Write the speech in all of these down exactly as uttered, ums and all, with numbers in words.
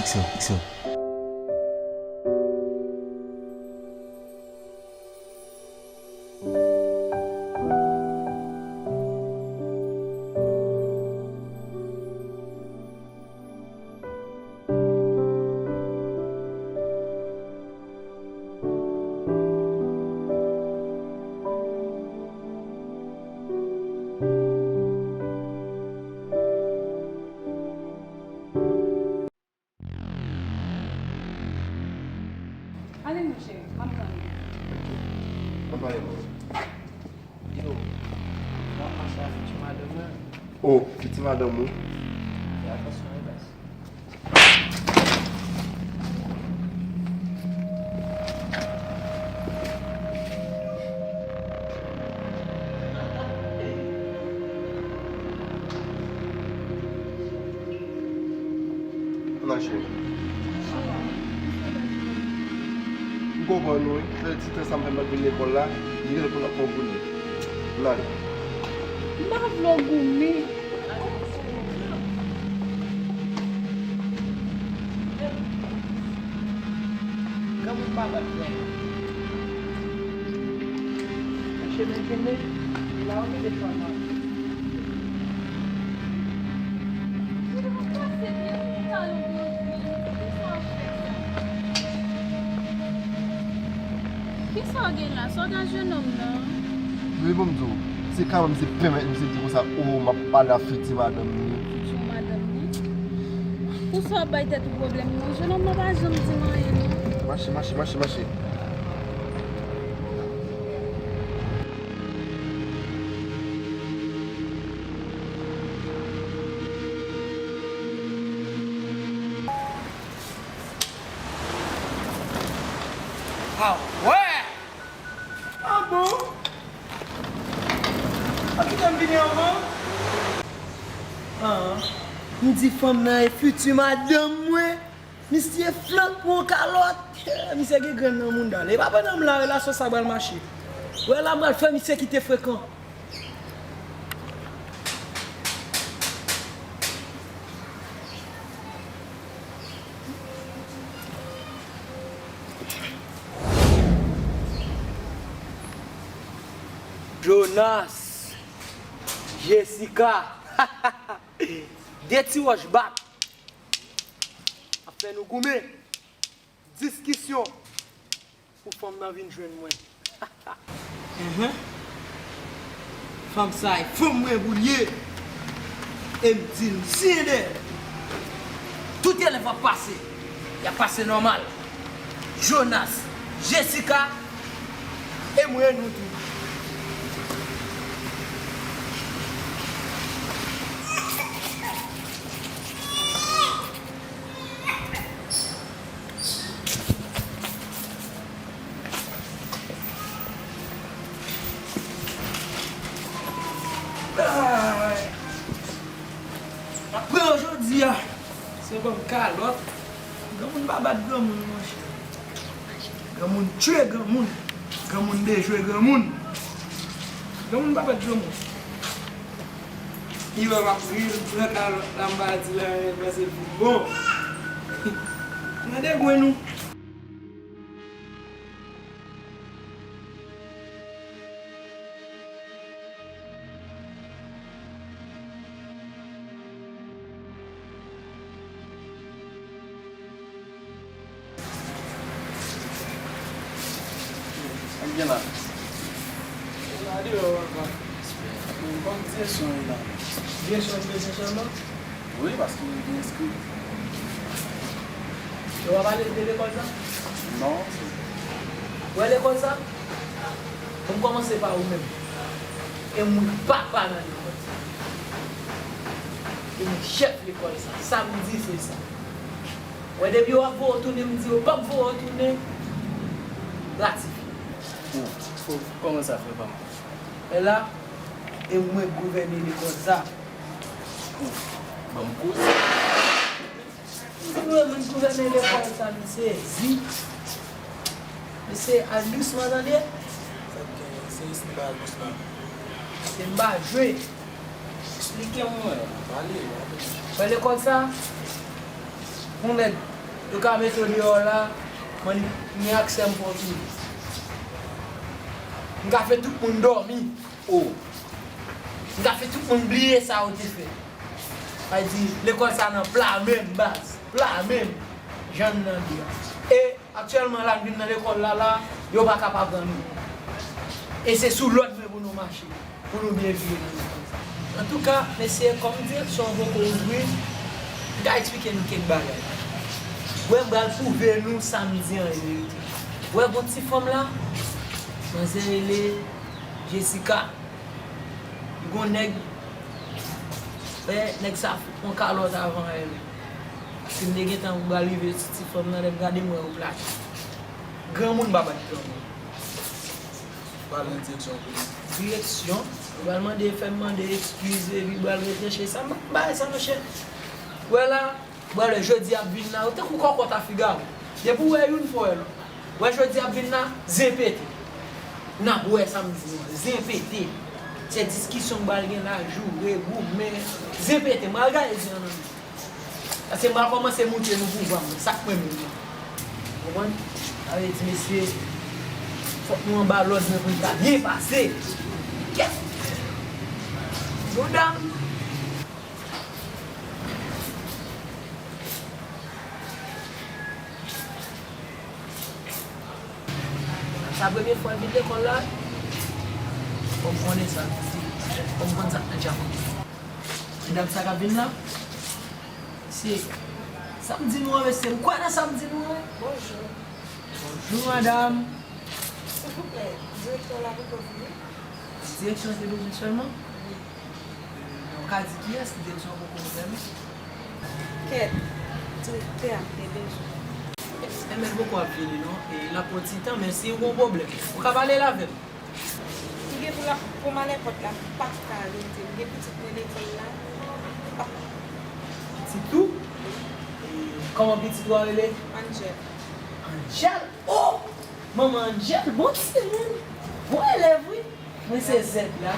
Aksyon, aksyon. Ale non, cheri, m ap tann ou. Mwen pale mwen. Yo, w ap mache a fiti madanm mwen. Oh, fiti madanm ou? Fè atansyon wi, baz. Nan cheri. M konprann ou wi. Fè ti tan sa m fè m pa t vin lekòl la, li rele pou n ap pran goumen. N ale. M pa vle w goumen. Granmoun pa bat granmoun. Chemen kenbe, e la w mete chwa nan. Kisa w gen la? Sa w gen ak jennonm nan? Wi, bon, m di w, se kanmenm se pèmèt misye di konsa, o, m ap pale ak fiti madanm li. Fiti madanm li? Pou sa w ap bay tèt ou pwoblèm non, jennonm nan pa janm di m anyen non. Mache, mache, mache, mache. Ah wè! Ah bon? Ou kite m vini anvan? Ah, m di fanm nan e fiti madanm mwen. Misye flank mwen yon kalòt. Misye gen grenn nan mounda l. E pa pandan m la, relasyon sa pral mache. Wè la m pral fè misye kite frekan. Jonas, Jessica, de ti wòch bat ap fè nou goumen. Diskisyon pou fanm nan vin jwenn mwen. Enhen. Fanm sa e fanm mwen pou l ye. E m di l, m siyen dèyè l. Tout elèv ap pase. Y ap pase nòmal. Jonas, Jessica, e mwen, nou tou. Ay. Apre yo jodi a, se banm kalòt. Granmoun pa bat granmoun, monchè. Granmoun tchwe granmoun. Granmoun dejwe granmoun. Granmoun pa bat granmoun. Li wè m ap ri, l pran kalòt la, m pa di l anyen, l panse l fin bon. Nan degwen nou. Sa k gen la? Gade yo, papa. Bon, kòm ti son la. Vye son bezwen sèlman? Wi, paske li gen enskri. Yo pa pale de lekòl sa? Non. Wè lekòl sa? Bon, m kòmanse pa ou menm. E mwen papa nan lekòl sa. E mwen chèf lekòl sa. Sa m di se sa. Wè depi yo ap voye w tounen, m di yo p ap voye w tounen. Ratifye. Bon, kòman sa fè pa m? Wè la, e mwen k gouvène lekòl sa. Bon, ban m koze. M di mwen menm gouvène lekòl sa, m sezi. Mesye, al dousman tande. Sa k gen, se jis m pa al dousman. Se m pa jwe. Eksplike mwen. Pale, pale. Wè lekòl sa, yon nèg Yo ka mete w deyò la, mwen, m gen aksè m fè w touye. M ka fè tout moun dòmi. O. M ka fè tout moun bliye sa yo te fè. Sa vle di, lekòl sa nan pla menm, baz. Pla menm. Jan n nan di a. E aktyèlman la, n vin nan lekòl la, la, yo pa ka pa pran nou. E se sou lòd mwen pou nou mache. Pou nou byen viv nan letan sa. Antouka, mesye, kòm direksyon an poko ouvri, m ka eksplike nou kèk bagay. Wè, m pral pwouve nou sa m di an e verite. Wè, gon ti fanm la, manzè rele Jessica. Li gon nèg, wè, nèg sa fout yon kalòt avan èl. Paske m te gentan pral rive sou ti fanm nan, lè m gade m wè yo plake. Granmoun pa bat granmoun. Pral nan direksyon pou li. Direksyon. Yo pral mande, fè m mande eskiz, epi pral retranche. Sa m pa bay sa, monchè. Wè la, wè lè jodi ap vin la, yo tankou kòkòt a figaro. Depi w wè youn, fò w wè lòt. Wè jodi ap vin la, zen pete. N ap wè sa m di nou an, zen pete. Se diskisyon k pral gen la, joure, goumen, zen pete. M pral gaye zen an nan men. Paske m pral kòmanse montre nou pouvwa mwen, sa k mwen menm nan. Konprann? Sa vle di, mesye, fòk nou anba lòd mwen pou n ka byen pase. Kèt! Yon dam! Sa premye fwa l vin lekòl la, fò m konnen sa, fò m konn sa k nan djab. Medam sa k ap vin la, se sa m di nou an, mesye. Ou kwè nan sa m di nou an? Bonjou. Bonjou, madam. Silvouplè, direktè w la poko vini? Direksyon te bezwen sèlman? Wi. Ou ka di kiyès, direksyon an poko vini? Kèt, direktè a te bezwen. Enben, l poko ap vini non, e l ap pran ti tan, men si w gon pwoblèm, ou ka pale l avè m. M gen pou l ap, pou m ale pòt la, m p ap ka rete. M gen pitit mwen lekòl la. M p ap. Pitit ou? E kòman pitit ou a rele? Angel. Angel? Oh! Manman Angel, bon timoun. Bon elèv, wi. Mwen se zèd la.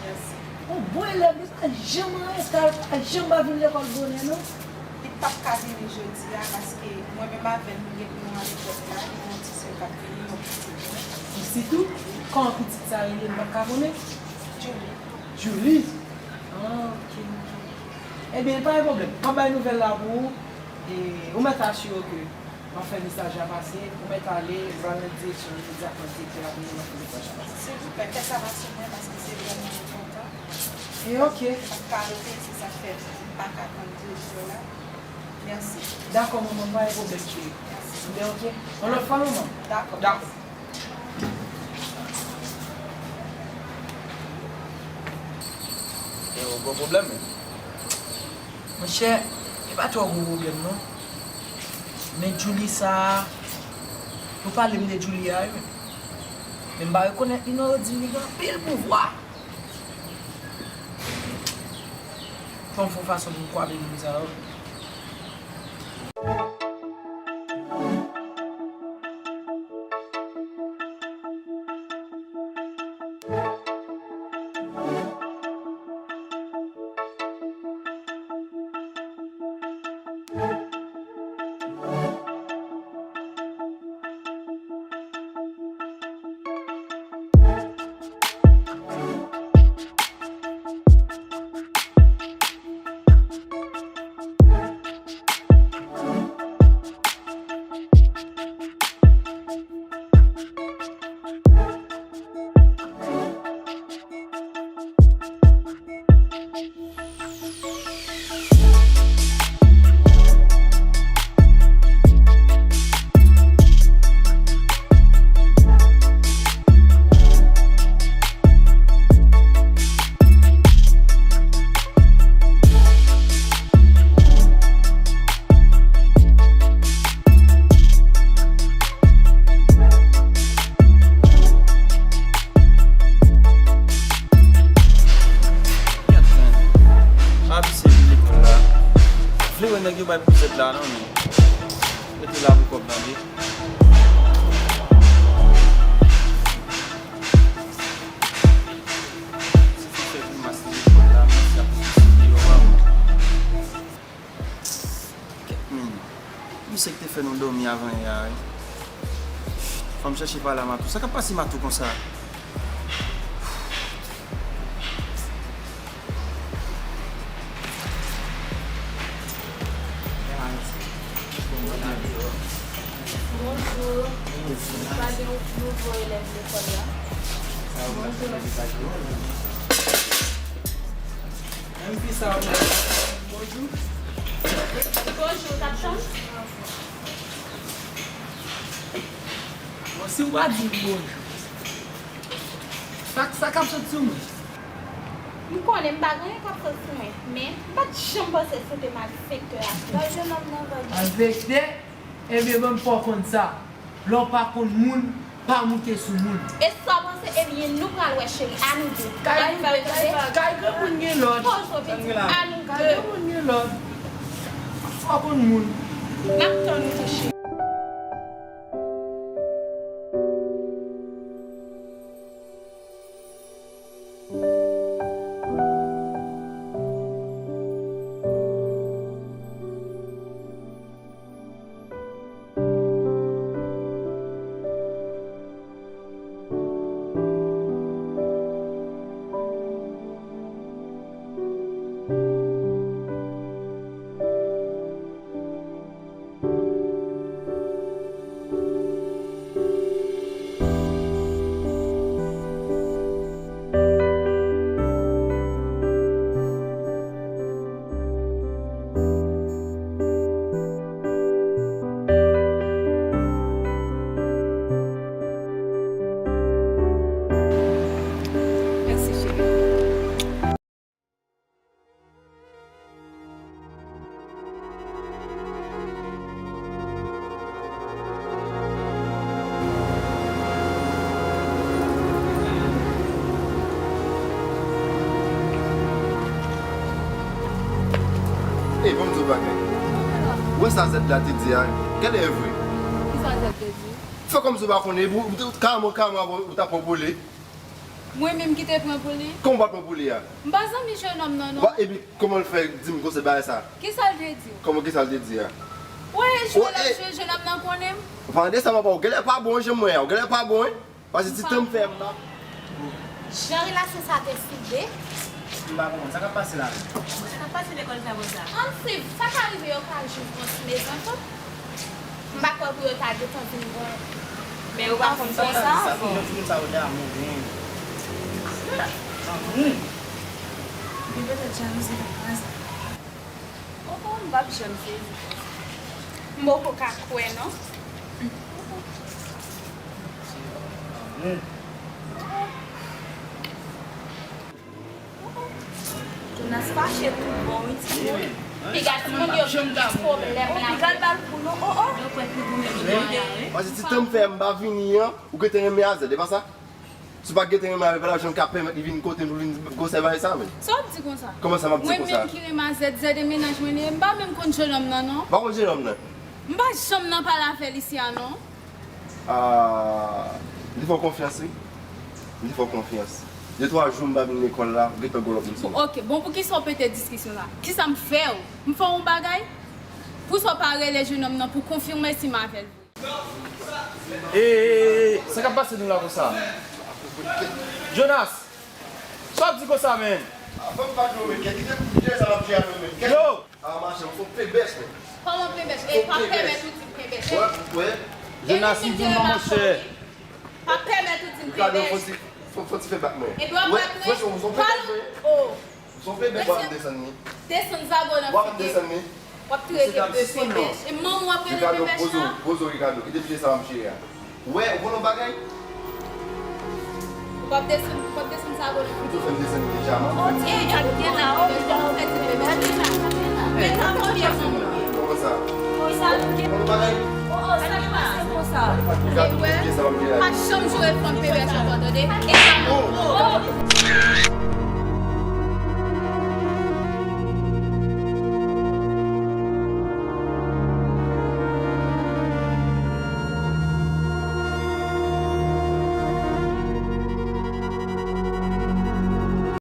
Mèsi. Yon bon elèv, li pa janm an reta, li pa janm pa vin lekòl bonè, non. Li p ap ka vini jodi a, paske mwen menm avè l, nou gen pou nou ale pòt la, li gen yon ti sè k ap vini, yon pitit mwen. Pitit ou? Kòman pitit sa rele, m p ap ka konnen? Julie. Julie? Ah, ok, ok. Ebyen, pa gen pwoblèm. M ap bay nouvèl la pou ou. E ou mèt asire w ke m ap fè mesaj la pase, ou mèt ale, m pral nan direksyon imedyatman direktè a pou nou mèt fè mesaj la pase. Silvouplè, fè sa pa sou mwen, paske se vrèman enpòtan. E ok. M p ap ka rete, se sa k fè m pa ka tann direktè la. Mèsi. Dakò, manman, pa gen pwoblèm, cheri. Mèsi. Ebyen, ok. Yon lòt fwa, manman. Dakò. Dakò. E yon gwo pwoblèm, men. Monchè, e pa twò gwo pwoblèm, non. Men Julie sa a, yo pale m de Julie a, wi. Men m pa rekonèt li, non, yo di m li gen anpil pouvwa. Fò m fè yon fason pou m kwape moun sa yo. Kèt, men. Abise vin lekòl la. Vle wè nèg yo bay pou zèt la, non, men. Rete la pou kòb la, men. Se pou fè grimas nan lekòl la, men se ap fè deyò a. Kèt, men. M Se ki te fè nou dòmi avan yè a, wi. Fò m chèche pale a Matou. Sa k ap pase Matou konsa? Bonjou. Pa gen nouvo elèv lekòl la? Bonjou. Menm fi sa, bonjou. Bonjou, t ap tann? Bon, si w pa di m bonjou, sa, sa k ap sot sou mwen? M konnen m pa gen anyen k ap sot sou mwen, men m pa t janm panse se te malfektè a. Bay jenòm nan vag. Malfektè? Ebyen, ban m fè w konn sa. Lè w pa konn moun, pa moute sou moun. E sa w panse? Ebyen, nou pral wè, cheri. A nou de. Kay, kay granmoun gen lòd. Poze w, pitit. A nou de. Kay granmoun gen lòd. Fò konn moun. N ap tann ou tou, cheri. Mèsi, cheri. Ey, ban m di w bagay. Ou wè sa Zèd la te di a? Genlè e vre. Kisa Zèd te di? Fè kòmsi w pa konnen, epi w, w, w, kareman, kareman, w, w t ap pran pou li. Mwen menm ki te pran pou li? Kòman w pa t pran pou li a? M pa zanmi jenòm nan, non. Wa, epi kòman l fè di m konsa bagay sa? Kisa l te di w? Kòman, kisa l te di a? Ou wè jwe l ap jwe, jenòm nan konnen m? Vande sa papa, ou genlè pa bon jan m wè a, ou genlè pa bon, wi. Paske ti tan m fè m pa. Jan relasyon sa te soude. M pa konprann sa k ap pase la menm. Sa k ap pase lekòl sa konsa? Ann swiv, sa ka rive yo ka jwenn yon ti mezantant. M pa kwè pou yo ta gentan vin bon. Men yo pa konn konsa ankò. Sa timoun sa yo damou vre. Damou. Gen petèt jalouzi nan klas la. Oh, oh, m p ap janm sezi konsa. M poko ka kwè non. Damou. Jonas fache tout bon, wi, timoun. Piga timoun yo gen pwoblèm la. Piga l ba l kou non, oh, oh. Paske ti tan m fè m pa vini an, ou gentan renmen a Zèd, e pa sa? Si w pa gentan renmen avè l, pa t ap janm ka pèmèt li vin kote m pou vin konsève sa, men. Sa w ap di konsa? Kòman sa m ap di konsa? Mwen menm ki renmen a Zèd, Zèd e mennaj mwen li ye, m pa menm konn jenòm nan, non. Ou pa konn jenòm nan? M pa janm nan pale avè l isi a, non. Ah, li fè w konfyans, wi. Li fè w konfyans. De twa jou m pa vin lekòl la, ou gentan gon lòt moun sou mwen. Ok, bon, poukisa w pete diskisyon la? Kisa m fè w? M fè w yon bagay? Poukisa w pa rele jenòm nan pou konfime si m avè l vre? Ey, ey, ey, ey, sa k ap pase nou la konsa? Jonas, sa w ap di konsa, menn? Avan m pa di w, men, kite, kite sa m ap di a, men. Yo! Ah, machann, ou se yon pebèch, men. Kòman pebèch? E pa pèmèt ou di m pebèch. Wè, wè. Jonas, di m non, monchè. Pa pèmèt ou di m pebèch. Fò, fò ti fè bak mwen. Epi w ap bat mwen. Wè, se yon pebèch, men. Oh. Se yon pebèch. W ap desann li. Desann zago nan figi. W ap desann li. W ap trete m de pebèch. E manman w ap rele pebèch la? Ricardo, poze w, poze w, Ricardo. Kite pye sa m cheri a. Wè, ou konn yon bagay? Ou p ap desann, ou p ap desann sa, bon. Ou tou fè m desann deja, man. Oh, e, e, sa k gen la, oh, sa k fè ti bebe la, sa k gen la. Men sa fè byen, manman. Kòman sa? Kòman sa nou gen? Ou konn bagay? Oh, oh, sa k pase konsa? Ou wè, pa janm joure fanm pebèch ankò, tande? E sa, oh, oh.